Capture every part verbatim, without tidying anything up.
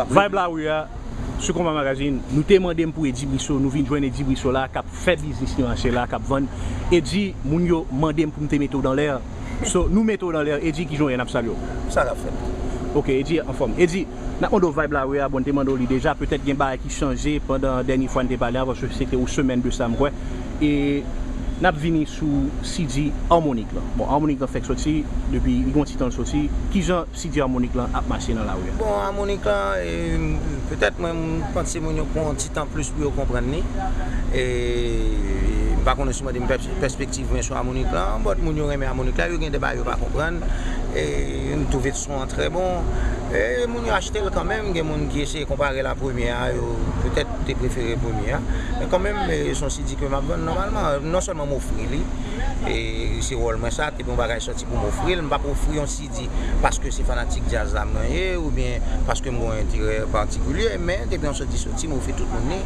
Vibe Lari a, sou Konpa Magazine, nou te mande m pou Eddy Brissot, nou vin jwenn Eddy Brissot la, k ap fè biznis li mache la, k ap vann. Eddy, moun yo mande m pou m te mete w nan lè. So, nou mete w nan lè. Eddy, kijan w ye, n ap salye w. Sa k ap fèt? Ok, Eddy anfòm. Eddy, n ap mande w Vibe Lari a, bon, n te mande w li deja, petèt gen bagay ki chanje pandan dènye fwa n te pale a, paske se te yon semèn de sa, m kwè. E n ap vini sou C D Harmonik lan. Bon, Harmonik lan fèk soti, depi li gon ti tan l soti. Kijan C D Harmonik lan ap mache nan lari a? Bon, Harmonik lan, e, petèt mwen, m panse moun yo pran yon ti tan plis pou yo konprann li. E, m pa konnen si w mande m pèspektiv mwen sou Harmonik lan, but moun yo renmen Harmonik la, yo gen de bagay yo pa konprann. E, m twouve son an trè bon. E, moun yo achte l kanmenm, gen moun ki eseye konpare l a premye a, yo petèt te prefere premye a. Men kanmenm, e, se yon C D ke m ap vann nòmalman. Non sèlman m ofri li, e se wòl mwen sa, depi yon bagay soti pou m ofri l, m p ap ofri yon C D paske se fanatik djaz la mwen ye, oubyen paske m gen yon enterè patikilye, men depi yon C D soti, m ofri tout moun li.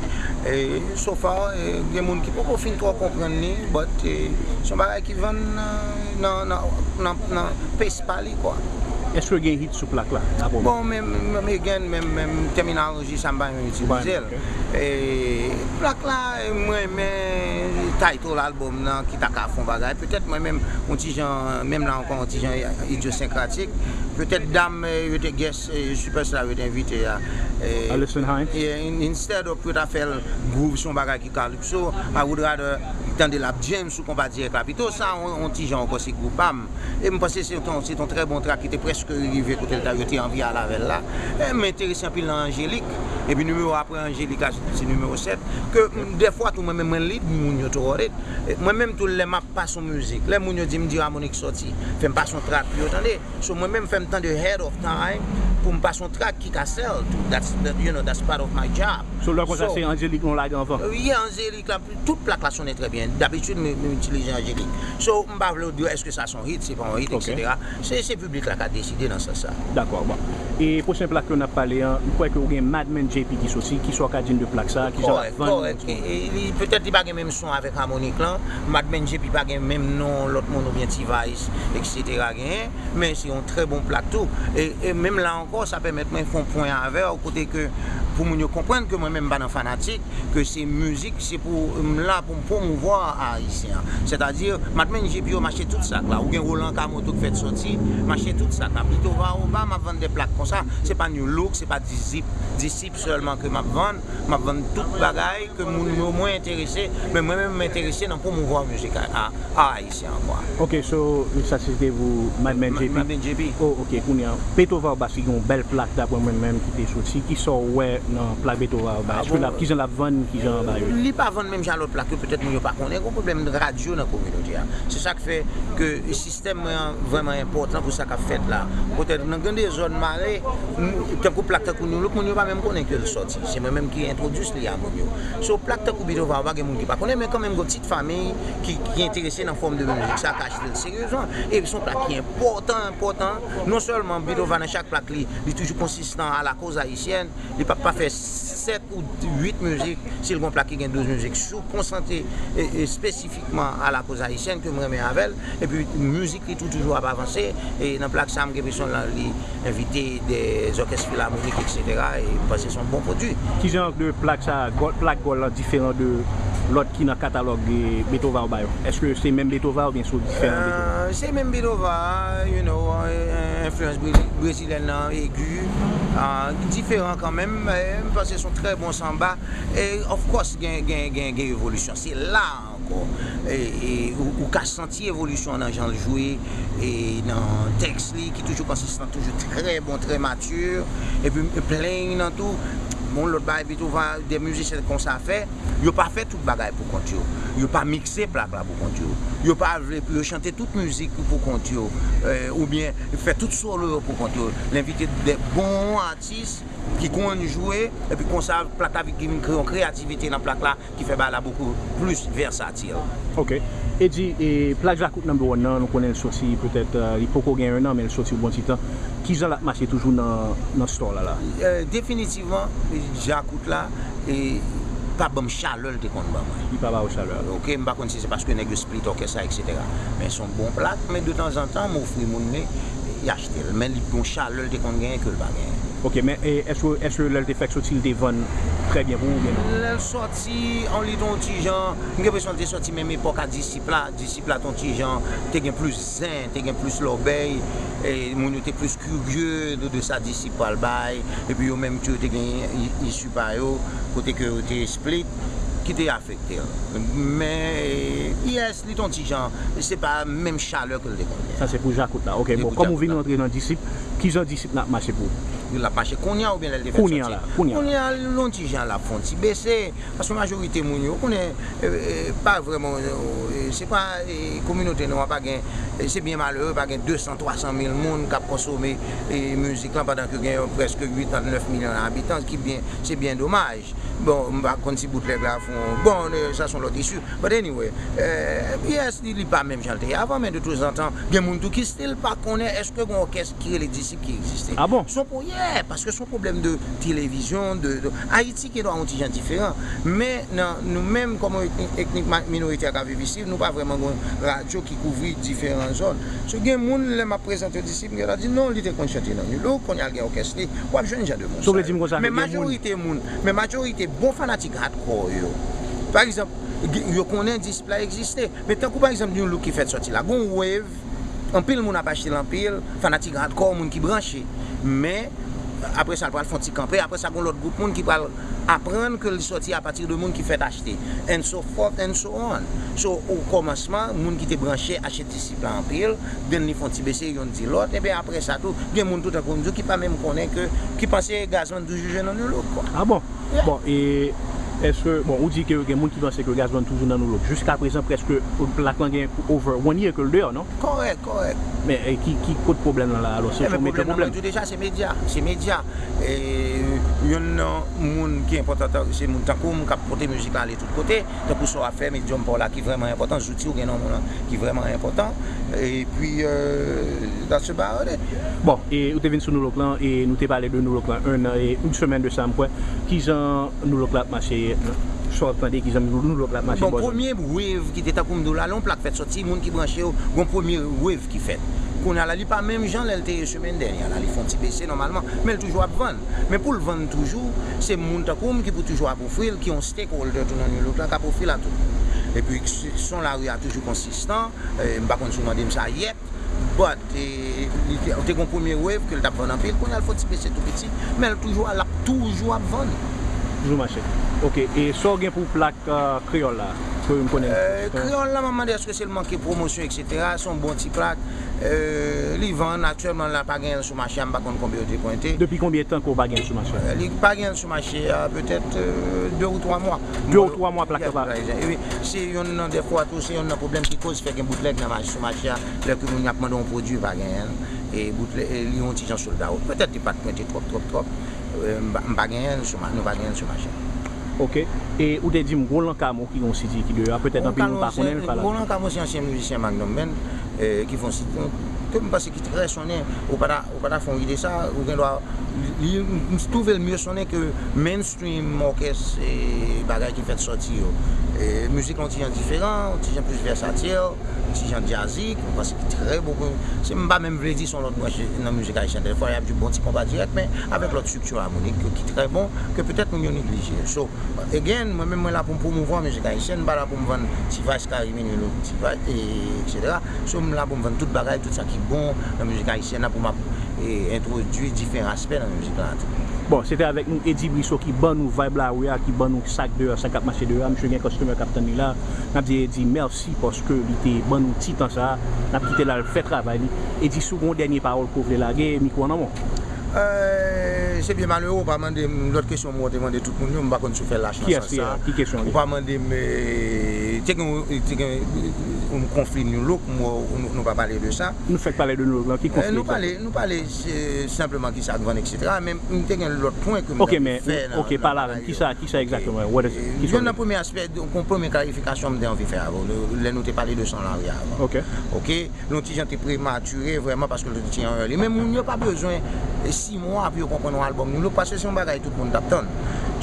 E, so far, e, gen moun ki poko fin twò konprann li, but, e, se yon bagay ki vann nan, nan, nan, nan, nan pace pa li, kwa. Èske gen hit sou plak la, daprè w? Bon, men, men, men, again, menm, menm tèminoloji sa m pa menm itilize l. E, plak la, e, m renmen title album nan ki ta ka fè yon bagay. Petèt mwen menm, yon ti jan, menm la ankò, yon ti jan idyosenkratik. Petèt dam, e, yo te guest, e, superstar yo te envite a. E, Alison Hinds? Yeah, in- instead of pou yo ta fè l groove, se yon bagay ki calypso, I would rather tande l ap jam sou konpa dirèk la. Pito sa, yon, yon ti jan ankò, se gwoup pa m. E m panse se yon, se yon trè bon track ki te prèske rive kote l ta, yo te anvi al avè l la. E m enterese anpil nan Angélique. Epi nimewo apre Angélique la, se nimewo sèt. Ke, m, dèfwa tou, mwen menm, mwen lead moun yo toward it. E mwen menm tou, lè m ap pase yon mizik, lè moun yo di m di Harmonik soti, fè m pase yon track pou yo tande. So, mwen menm, fè m tande ahead of time pou m pase yon track ki ka sell tou. That's, that, you know, that's part of my job. So, lè konsa, se Angélique nou lage anvan? Yeah, Angélique la, tout plak la sonnen trè byen. Dabitid, m, m itilize Angélique. So, m pa vle w di èske sa se yon hit, se pa yon hit, etsetera. Se, se piblik la ka deside nan sans sa. Dakò, bon. E pwochen plak ke n ap pale an, m kwè ke w gen Madman J P ki soti, kisa w ka di n de plak sa, kijan l ap vann? Kòrèk, kòrèk. E, e, li, petèt li pa gen menm son avèk Harmonik lan. Madman J P pa gen menm non lòt moun oubyen T-Vice, etsetera genyen, men se yon trè bon plak tou. E, e menm la ankò, sa pèmèt mwen fè yon pwen avè w, kote ke pou moun yo konprann ke mwen menm m pa nan fanatik, ke se mizik, se pou, m la pou m pwomouvwa ayisyen an. Sètadi, Madman J P yo mache tout sa k la. Ou gen Roland Camo tou k fèt soti, mache tout sa k la. Beethoven Aoba, m ap vann de plak konsa. Se pa New Look, se pa Disip, Disip sèlman ke m ap vann. M ap vann tout bagay ke moun yo mwen enterese, men mwen menm m enterese nan pwomouvwa mizik a, a, a ayisyen an, kwa. Ok, so, sa se te pou Madman J P? Madman J P. Oh, ok, kounye a, Beethoven Aoba ki gen yon bèl plak daprè mwen menm ki te soti. Kisa w wè nan plak Beethoven Aoba? Èske l ap, kijan l ap vann, kijan bagay yo? Li pa vann menm jan lòt plak yo, petèt moun yo pa konnen. Gon pwoblèm radyo nan kominote a. Se sa k fè ke sistèm mwen an vrèman enpòtan pou sa k ap fèt la. Poutèt nan gen de zòn m ale, m, tankou plak tankou New Look, moun yo pa menm konnen ke l soti. Se mwen menm ki entwodui li a moun yo. So, plak tankou Beethoven Aoba, gen moun ki pa konnen, men kanmenm gon ti fanmi ki, ki enterese nan fòm de mizik sa, ka achte l seryezman. E se yon plak ki enpòtan, enpòtan. Non sèlman Beethoven nan chak plak li, li toujou konsistan à la cause haïtienne, li p ap pa fè sèt ou uit mizik, si l gon plak ki gen douz mizik, si w konsantre, e, e, espesifikman à la cause haïtienne ke m renmen avè l, epi mizik li tou toujou ap avanse, e nan plak sa m gen enpresyon l, li envite de zòkès filamonik, etsetera, e m panse se yon bon pwodui. Kijan de plak sa, gòl, plak gòl lan diferan de lòt ki nan katalòg, e, Beethoven yo ba yo? Èske se menm Beethoven oubyen se yon diferan Beethoven? Euh, se menm Beethoven, you know, euh, enfliyans brezi-, brezilyèn nan egi, ah, diferan kanmenm, eh, m panse se yon trè bon sanba. E, of course, gen, gen, gen, gen evolisyon. Se la ankò. E, e, ou, ou ka santi evolisyon nan jan l jwe, e nan tèks li, ki toujou konsistan, toujou trè bon, trè mati. Epi playing nan tou. Bon, lòt bagay, Beethoven, de mizisyen konsa fè, yo pa fè tout bagay pou kont yo. Yo pa mikse plak la pou kont yo. Yo pa vle pou yo chante tout mizik pou kont yo, eh, oubyen fè tout solo yo pou kont yo. L envite de bon atis ki konn jwe, epi konsa, plak la vin kreye yon kreyativite nan plak la ki fè bagay la bokou plis vèsatil. Ok. Eddy, e plak Djakout Number One nan, nou konnen l soti, petèt, eh, li poko gen en an, men l soti yon bon ti tan. Kijan l ap mache toujou nan, nan store la, la? Eh, definitivman, Djakout la, e, pa ban m chalè l te konn ban mwen. Li pa ba ou chalè a? Ok, m pa konn si se paske nèg yo split òkès la, etsetera. Men se yon bon plak, men detanzantan, m ofri moun li, li achte l. Men li gon chalè l te konn genyen ke l pa genyen. Ok, men e, èske, èske lè l te fèk soti, l te vann trè byen pou ou oubyen non? Lè l sòti, on li t on ti jan, m gen enpresyon l te sòti menm epòk a Disip la. Disip la t on ti jan, te gen plis zen, te gen plis lòbèy, e moun yo te plis kirye de, de sa Disip pral bay, epi yo menm tou yo te gen i- isi pa yo, kote ke yo te split, ki te afekte l. Men, e, yes, li t on ti jan, se pa menm chalè ke l te konn gen. Sa se pou Djakout la. Ok, bon, kòm ou vin rantre nan Disip, kijan Disip nan ap mache pou ou? L ap mache kounye a oubyen lè l te fèk sòti? Kounye a la, kounye a. Kounye a, l on ti jan l ap fè on ti bese, paske majorite moun yo, ou konnen, e, e, pa vrèman, e, se pa, e, kominote nou an pa gen, e, se byen malere, pa gen de san, twa san mil moun k ap konsome, e, mizik lan, pandan ke gen prèske uit a nèf milyon abitan, ki byen, se byen domaj. Bon, m pa konn si Boutlèg la fè on, bon, e, sa se on lòt isi. But anyway, e, yes, li, li pa menm jan l te ye avan, men de tanzantan, gen moun tou ki still pa konnen èske gen on òkès ki rele Disip ki egziste. Ah bon? Se on pwo-, yeah, paske se on pwoblèm de televizyon, de, de, Ayiti gen dwa on ti jan diferan. Men nan, nou menm, kòm etnik, etnik ma- minorite a k ap viv isi, nou pa vrèman gen radyo ki kouvri diferan zòn. So, gen moun, lè m ap prezante Disip, m gentan di, "Non, li te konn chante nan New Look, kounye a l gen òkès li." W ap jwenn jan de moun sa yo. Men majorite moun, men majorite bon fanatik hardcore yo, pa egzanp, gen- yo konnen Disip la egziste. Men tankou pa egzanp New Look ki fèk sòti la, gon wave, anpil moun ap achte l anpil, fanatik hardcore, moun ki branche. Men, apre sa, l pral fè on ti kanpe, apre sa, gon lòt gwoup moun ki pral aprann ke li sòti apati de moun ki fèk achte, and so forth and so on. So, o kòmansman, moun ki te branche achte Disip la anpil, then li fè on ti bese, youn di lòt, epi apre sa tou, gen moun tou tankou m di w ki pa menm konnen ke, ki panse Gazzman toujou jwe nan New Look, kwa. Ah bon? Bon, e èske, bon, ou di ke gen moun ki panse ke Gazzman toujou nan New Look. Jiska prezan, prèske plak lan gen over one year ke l deyò, non? Kòrèk, kòrèk. Men e, ki, ki kot pwoblèm lan la, alò? Se Ebyen, yon mete pwoblèm nan, mwen pwoblèm? Di w deja, se medya. Se medya. E, youn nan moun ki enpòtan, se moun tankou m k ap pote mizik la ale tout kote. Tankou sa w ap fè, medyòm pa w la ki vrèman enpòtan, zouti w gen nan men w lan ki vrèman enpòtan. Epi, e, that's about it. Bon, e ou te vin sou New Look lan, e nou te pale de New Look lan, un an e une semaine de sa, m kwè. Kijan New Look la ap mache? Sa w ap tande, kijan New Look la ap mache? Bon, premye wave ki te tankou m di w la, lè yon plak fèk sòti, moun ki branche yo, gon premye wave ki fèt. Kounye a la, li pa menm jan lè l te ye semèn dènyè la, li fè on ti bese nòmalman, men l toujou ap vann. Men pou l vann toujou, se moun tankou m ki pou toujou ap ofri l, ki yon stakeholder tou nan New Look la, k ap ofri l a tout moun. Epi, son lari a toujou konsistan, e, m pa konn si w mande m sa yèt, but, e, li te, te gon premye wave ke l t ap vann anpil, kounye a l fè on ti bese tou piti, men l toujou, l ap toujou ap vann. Toujou mache. Ok, e sa w gen pou plak, e, kreyòl la? Ke m konnen. E, kreyòl la, m ap mande èske se l manke pwomosyon, etsetera. Se yon bon ti plak. E, li vann, aktyèlman la, pa genyen l sou mache a, m pa konn konbyen yo te pwente. Depi konbyen tan ke w pa genyen l sou mache a? E, li pa genyen l sou mache a, petèt, e, de ou twa mwa. De ou twa mwa plak la pa. Epi, se youn nan dèfwa tou, se youn nan pwoblèm ki koz fè gen boutlèg nan mache, sou mache a, lè ke moun y ap mande yon pwodui, pa genyen l. E boutlèg, e li yon ti jan sold out. Petèt li pa t pwente twòp, twòp, twòp. E, m pa, m pa genyen l sou ma-, nou pa genyen l sou mache. Ok. E ou te di m, Roland Camo ki gon C D ki deyò a, petèt anpil moun pa konnen l, pa la. Roland Camo se ansyen mizisyen Magnum Band, e, ki fè on C D ke m panse ki trè sonnen. Ou pa ta, ou pa ta fè on ide sa, ou gen dwa, li, li, m twouve l mye sonnen ke mainstream òkès, e, bagay ki fèk sòti yo. E, mizik la on ti jan diferan, on ti jan plis vèsatil, ti jan djazik, mwen panse ki trè bon. Se, m pa menm vle di se yon lòt branch nan mizik ayisyèn. Dèfwa, y ap jwe bon ti konpa dirèk, men avèk lòt estrikti amonik yo ki trè bon, ke petèt moun yo neglije. So, again, mwen menm, mwen la pou m pwomouvwa mizik ayisyèn, m pa la pou m vann T-Vice, Carimi, New Look, T-Vice, e, etsetera. So, m la pou m vann tout bagay, tout sa ki bon nan mizik ayisyèn la, pou m ap, e, entwodui diferan aspè nan mizik la tou. Bon, se te avèk nou Eddy Brissot ki ban nou vibe lari a, ki ban nou sa k deyò, sa k ap mache deyò a. Misye gen customer k ap tann li la. N ap di Eddy mèsi paske li te ban nou ti tan sa a. N ap kite l al fè travay li. Eddy, si w gen yon dènye pawòl ke w vle lage, mikwo an nan men w. E, se byen malere, ou pa mande m lòt kesyon mwen te mande tout moun yo, m pa konn si w fè lach nan sans sa. Ki kesyon li? Ou pa mande m, e, te gen, te gen yon konfli New Look, m wè w, nou, nou pa pale de sa. Nou fèk pale de New Look lan, ki konfli egzakteman? E, nou pale, nou pale, e, senpleman kisa k vann, etsetera. Men m te gen lòt pwen ke m te anvi fè nan, nan bagay yo. Ok, men, ok, pale avè m. Kisa, kisa egzakteman? What is it? Ki sa w vle di? Youn nan premye aspè, yon premye klarifikasyon m te anvi fè avè w, lè, lè nou te pale de son lari a avan. Ok. Ok, l yon ti jan te prematire vrèman paske l te yon early. Men moun yo pa bezwen, e, sis mwa pou yo konprann yon albòm New Look, paske se yon bagay tout moun t ap tann.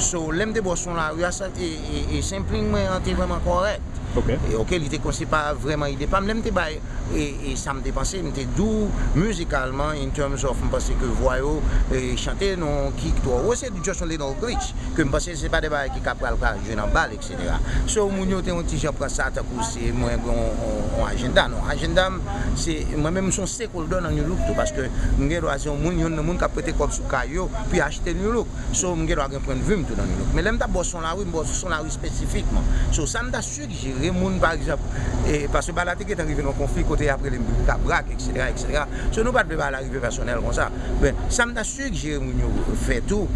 So, lè m te ba w son lari a, sa, e, e, e sampling mwen an te vrèman kòrèk. Ok. E, ok, li te konsi pa vrèman ide pa m. Lè m te bay e, e sa m te panse, m te di w, mizikalman, in terms of, m panse ke vwa yo, e, chante nan yon ki twò wo, se just yon little glitch, ke m panse se pa de bagay ki ka pral ka jwe nan bal, et cetera. So, moun yo te yon ti jan pran sa tankou se mwen gen yon, yon, yon ajanda. Non, ajanda m, se, mwen menm, m se yon stakeholder nan New Look tou, paske m gen dwa se yon moun, youn nan moun k ap prete kòb sou kay yo, pou y achte New Look. So, m gen dwa gen pwennvi m tou nan New Look. Men lè m t ap ba w son lari, m ba w son lari espesifikman. So, sa m ta sigjere moun, pa egzanp, e, paske bagay la te gentan rive nan konfli kote y ap rele m brikabrak, et cetera, et cetera. So, nou pa t vle bagay la rive pèsonèl konsa. Men, sa m ta sigjere moun yo fè tou,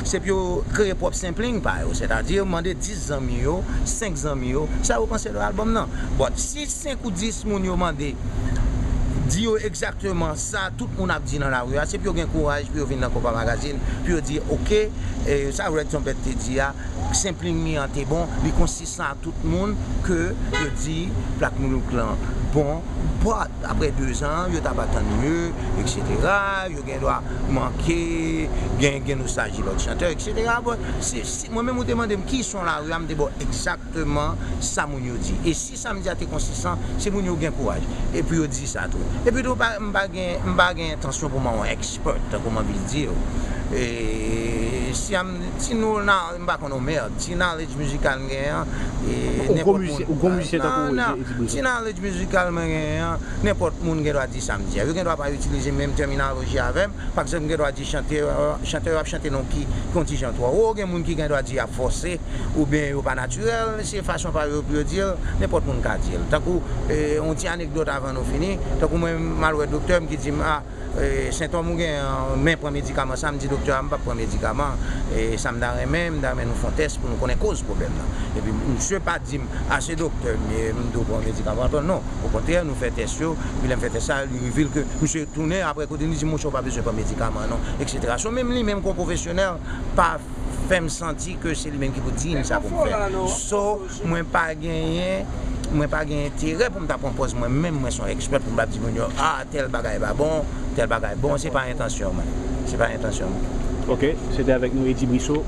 se pou yo kreye pwòp sampling pa yo, sètadi mande dis zanmi yo, senk zanmi yo, sa yo panse de albòm nan. But, si senk ou dis moun yo mande, di yo egzakteman sa tout moun ap di nan lari a, se pou yo gen kouraj pou yo vin nan Konpa Magazine, pou yo di, ok, e, sa Red Trumpet te di a, sampling li an te bon, li konsisan ak tout moun, ke yo di plak New Look lan bon, but, apre de zan, yo ta pa tann mye, et cetera, yo gen dwa manke, gen, gen nostalji lòt chantè, et cetera. But, se, se, mwen menm ou te mande m ki son lari a, m te ba w egzakteman sa moun yo di. E si sa m di a te konsisan, se moun yo gen kouraj. E pou yo di sa tou. Epi tou, pa, m pa gen, m pa gen entansyon pou mwen yon expert, tankou m anvi di w. E, si am, si nou, na, m pa konn yon mèd, ti knowledge mizikal m genyen an, e, ou gwo nenpòt mizisyen, moun, ou gwo mizisyen tankou non, non, Eddie Brito. Ti knowledge mizikal mwen genyen an, nenpòt moun gen dwa di sa m di a. Yo gen dwa pa itilize menm tèminoloji avè m. Pa egzanp, m gen dwa di chantè, chantè yo ap chante nan ki kontijan twò wo, gen moun ki gen dwa di y ap fòse, oubyen yo pa natirèl, se fason pa yo pou yo di l, nenpòt moun ka di l. Tankou, e, yon ti anekdòt avan nou fini, tankou mwen, m al wè doktè m ki di m, a, e, sentòm ou gen an, men pran medikaman sa, m di doktè a, m p ap pran medikaman, e, sa m ta renmen, m ta renmen nou fè yon tès pou nou konnen koz pwoblèm nan. Epi, misye pa di m, a, se doktè m ye, m dwe pran medikaman, non, okontrè, nou fè tès yo, epi lè m fè tès sa, li revele ke misye tounen apre kote li di, monchè, ou pa bezwen pran medikaman, non, et cetera. So, menm li menm, kon pwofesyonèl, pa fè m santi ke se li menm ki pou di m sa pou m fè. So, mwen pa genyen, mwen pa gen enterè pou m ta pran pòz mwen menm, mwen se yon expert pou m ap di moun yo, a, tèl bagay pa bon, tèl bagay bon, se pa entansyon mwen. Se pa entansyon mwen. Ok, se te avèk nou Eddie Brito,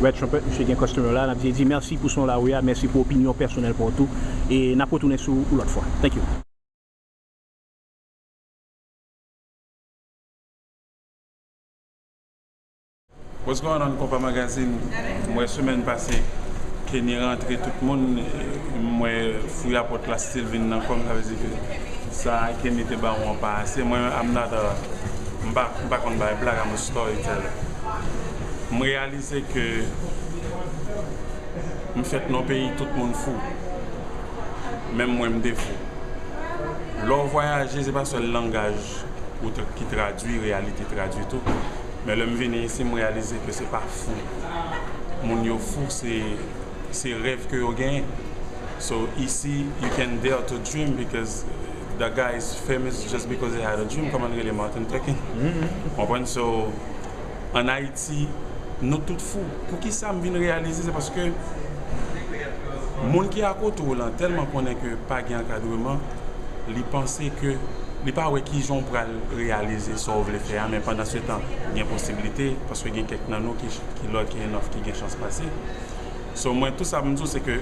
Red Trumpet, misye gen customer la, n ap di Eddie, mèsi pou son lari a, mèsi pou opinyon pèsonèl pa w tou, e n ap retounen sou ou lòt fwa. Thank you. What's going on, Konpa Magazine? M wè semèn pase, Kenny rantre tout moun, m wè fouya pòt la still vin nan kò m, sa vle di ke sa Kenny te ba w an pa ase. Mwen, I'm not a, m pa, m pa konn bay blag, I'm a storyteller. M reyalize ke m fèt nan yon peyi tout moun fou. Menm mwen, m te fou. Lè w vwayaje, se pa sèl langaj ou tra-, ki tradui, reyalite tradui tou. Men lè m vini isi, m reyalize ke se pa fou. Moun yo fou, se, se rèv ke yo genyen. So, isi, you can dare to dream because the guy is famous just because he had a dream. Kòman l rele, Martin Luther King? Konprann? So, ann Ayiti, nou tout fou. Poukisa m vin reyalize? Se paske moun ki akote w lan tèlman konnen ke pa gen ankadreman, li panse ke li pa wè kijan w pral reyalize sa w vle fè a, men pandan se tan, gen posiblite, paske gen kèk nan nou ki, ki lucky enough, ki gen chans pase. So, mwen, tou sa m di w, se ke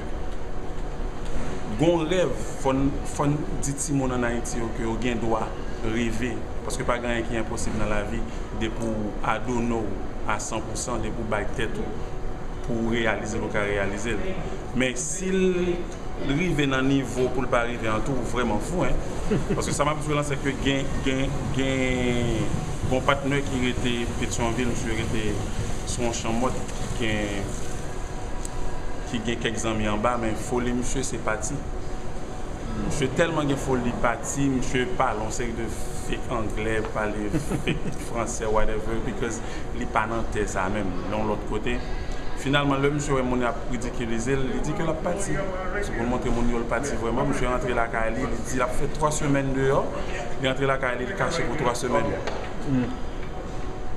gon rèv, fò n, fò n di timoun ann Ayiti yo ke yo gen dwa reve, paske pa gen anyen ki enposib nan lavi, depi w adone w a san pou san, depi w bay tèt ou pou w reyalize l, ou ka reyalize l. Men si l rive nan nivo pou l pa rive an tou, ou vrèman fou, en. Paske sa m ap di w lan, se ke gen, gen, gen, gon patnè ki rete Petyonvil, misye rete sou yon chanmòt ki gen, ki gen kèk zanmi anba, men foli misye se pati. Misye tèlman gen foli pati, misye pale yon seri de fake anglè, pale fake fransè, whatever, because li pa nan tè sa menm, li yon lòt kote. Finalman, lè misye wè moun ap ridikilize l, li di ke l ap pati. Se pou l montre moun yo l pati vrèman. Misye rantre lakay li, li di l ap fè twa semèn deyò. Li rantre lakay li, li kache pou twa semèn.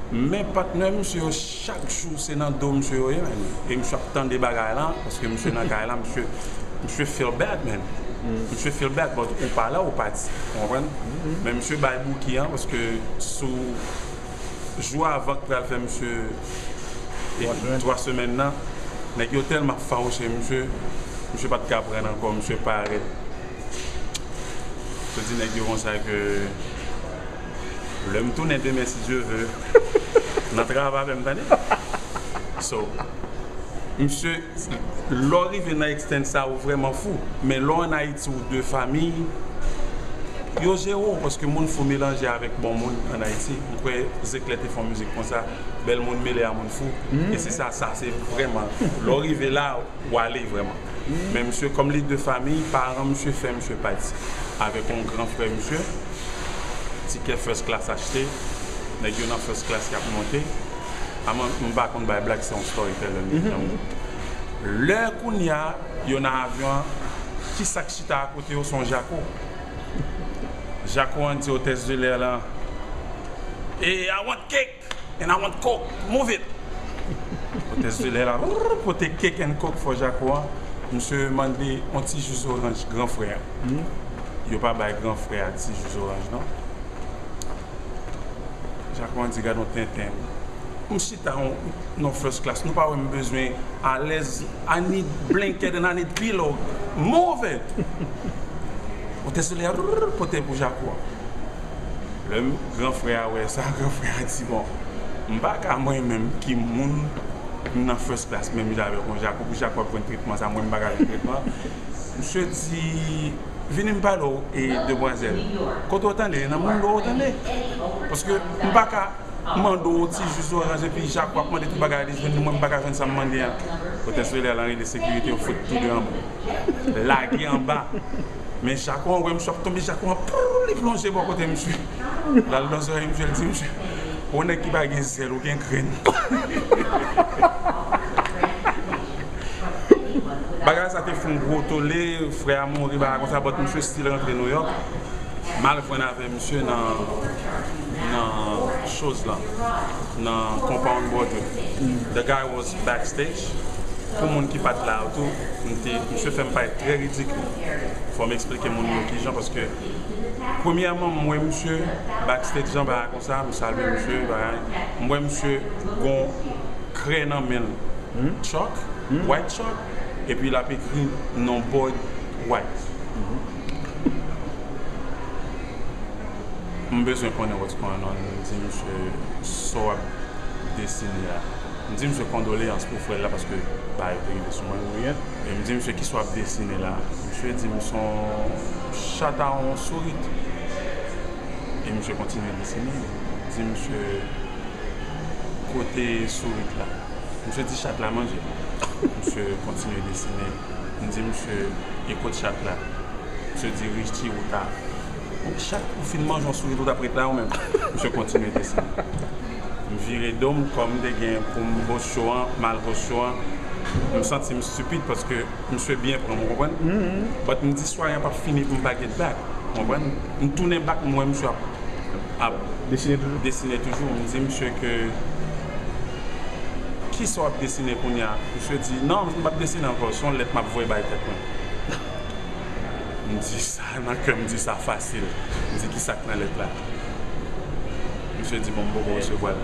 Men patnè misye yo, chak jou, se nan do misye yo ye, menn. E misye ap tande bagay la, paske misye nan kay la, misye, misye feel bad, menn. Misye feel bad, but ou pa la, ou pati. Ou konprann? Men misye bay bouki an, paske sou jou avan k pral fè misye e twa semèn nan, nèg yo tèlman ap fawouche misye, Misye pa t ka pran ankò, misye parèt. Misye di nèg yo konsa ke lè m tounen demen, si Dye ve, nan travay avè m, tande. So, misye, lè w rive nan extent sa, ou vrèman fou. Men lè w ann Ayiti, ou de famiy, yo jere w, paske moun fou melanje avèk bon moun ann Ayiti. M kwè Zeklè te fè yon mizik konsa, bèl moun mele a moun fou. E se sa, sa se vrèman. Lè w rive la, w ale vrèman. Men misye, kòm li de famiy, paran misye fè misye pati avèk yon gran frè misye. Tikè first class achte, nèg yo nan first class k ap monte. Ama m pa konn bay blag, se yon storyteller m ye. Lè kounye a, yo nan avyon an, ki sa k chita akote yo, se yon jako. Jako an di hôtesse de l'air lan, "Eh, I want cake and I want coke, move it." Hôtesse de l'air la, rrr, pote cake and coke for jako an. Misye mande yon ti ji zoranj gran frè a. Yo pa bay gran frè a ti ji zoranj non. Jako an di, "Gad yon tenten. M chita yon, yon first class. Nou pa wè m bezwen alèz. I need blanket and I need pillow. Move it." Hôtesse de l'air, rrr, pote pou jako an. Lè m, gran frè a wè sa, gran frè a di, "Bon, m pa ka mwen menm ki moun, m nan first class menm jan avèk yon jako, pou jako ap jwenn tretman sa, mwen m pa ka jwenn tretman." Misye di, "Vini m pale w, e demwazèl. Kote w tande? Nan moun do w tande? Paske m pa ka mande w ti ji zoranj epi jako ap mande tout bagay, li jwenn li, mwen m pa ka jwenn sa m mande an." Hôtesse de l'air lan rele sekirite, yo fout tou de anba. Lage anba. Men jako an wè misye ap tonbe, jako an, prrr, li plonje bò kote misye. L al nan zòrèy misye, l di, "Misye, ou nèg ki pa gen zèl, ou gen grenn." Bagay sa te fè yon gwo tole, frè a mouri, bagay konsa, but misye still rantre New York. M al jwenn avè misye nan, nan shows lan, nan Compound Broadway. The guy was backstage. Pou moun ki pa t la tou, m te, misye fè m parèt trè ridikil. Fò m eksplike moun yo kijan, paske premyèman, m wè misye backstage anba a konsa, m salye misye, bagay. M wè misye gon krè nan men l. Chalk, white chalk, epi l ap ekri non Boyd White. M bezwen konnen what's going on, m di misye, sa w ap desine a. M di misye kondoleyans pou frè l la, paske bagay yo te rive sou mwen. E m di misye, "Kisa w ap desine la?" Misye di m se yon chat a yon sourit. E misye kontinye desine. M di misye, "Kote sourit la?" Misye di, "Chat la manje." Misye kontinye desine. M di misye, "E kot chat la?" Misye di, "Richie, ou ta, chat, ou fin manje yon sourit, ou t ap ret la ou menm." Misye kontinye desine. M vire do m, kòm m te gen pou m host show an, m al host show an. M santi m stupid paske misye byen pran m, ou konprann? But m di, "Sware an p ap fini pou m pa get back." Ou konprann? M tounen back, m wè misye ap, ap desine toujou. Desine toujou. M di misye ke, "Kisa w ap desine kounye a?" Misye di, "Non, m p ap desine ankò, se yon lèt m ap voye bay tèt mwen." M di sa nan kè m, m di, "Sa fasil." M di, "Kisa k nan lèt la?" Misye di, "Bon, m poko resevwa l."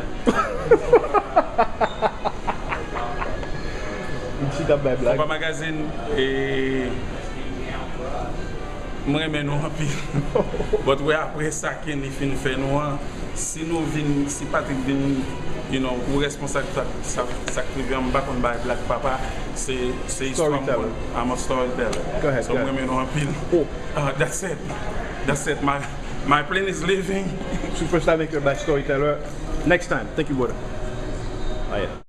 Misye t ap bay blag. Konpa Magazine, e, m renmen nou anpil. But wè, apre sa Kenny fin fè nou an, si nou vin, si Patrick vin, you know, ou responsab sa, sa, sa k rive an, m pa konn bay blag papa, se, se istwa m. Storyteller. I'm a storyteller. Go ahead, so, go ahead. M renmen nou anpil. Oh. Uh, that's it. That's it. My, my plane is leaving. Superstar Maker by Storyteller. Next time. Thank you, brother. Ah, yeah.